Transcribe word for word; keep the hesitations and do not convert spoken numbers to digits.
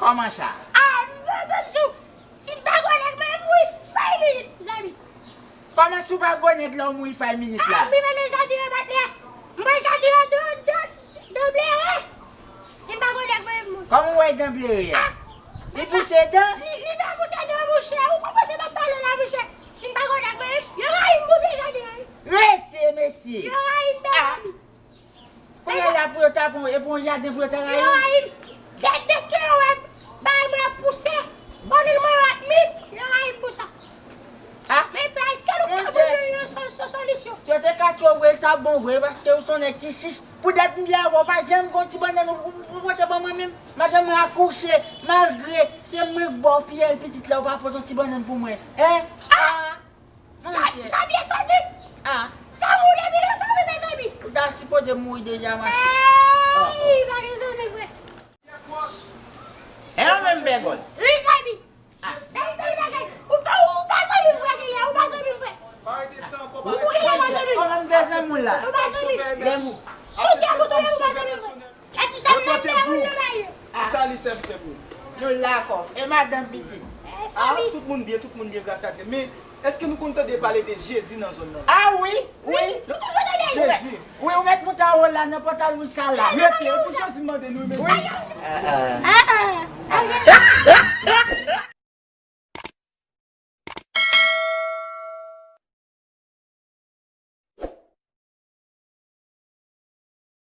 Kòman sa? Ah, mwen menm tou. Si m pa gwo nèg, mwen mouri fay minit, zanmi. Kòman si w pa gwo nèg la, w mouri fay minit la? Ah, mi mele jandire bat la. M pran jandire do, do, do blere. Si m pa gwo nèg, mwen mouri. Kòman w wè dan blere a? Ah. Li pouse dan? Li, li pa pouse dan, monchè. Ou konprann se m ap pale la, monchè. Si m pa gwo nèg, mwen, yo rayi m pou vye jandire, wi. Rete, mesye. Yo rayi m, mezanmi. Kounye a la pou yo ta pran, e pou yon jaden pou yo ta rayi. Yo rayi m. Dè, dèske yo wè bagay mwen ap pouse, bò nil mwen yo ap mi, yo rayi m pou sa. Ah. Men bay sèl ou ka pou yo, yo son, son solisyon. Si yo te ka tou vre, l t ap bon vre, paske ou se yon nèg ki chich. Poutèt m byen avè w, pa janm gon ti bannann ou, ou, ou pote ban mwen menm. Madanm mwen akouche, malgre se mwen k ba w fiyèl pitit la, ou pa pote yon ti bannann pou mwen. Hein? Ah! Sa, sa byen sa di? Ah. Sa mouri depi lontan, wi, mezanmi. Ou ta sipoze mouri deja, ma. Ey, pa gen zanmi vre. E ou menm, Bègòl? Wi, zanmi. Ah. Zanmi, zanmi, zanmi. Ou pa, ou pa zanmi vre, Kenya, ou pa zanmi vre. Ou Kenya pa zanmi. Kòman m te zanmi w la? Ou pa zanmi. Lè m. Soti a kote ou pa zanmi vre. Repòte vou. Sali sèvitè pou ou. Nou la ankò. E madanm pitit? Ah, tout moun byen, tout moun byen, gras a Dye. Men, èske nou konn tande pale de Jezi nan zòn nan? Ah wi, wi. Nou toujou tande. Jezi. Wi, ou mèt moute anwo la, nan pòtal wouj sa la. Rete, e pou Jezi mande nou, mesye. Ah, ah.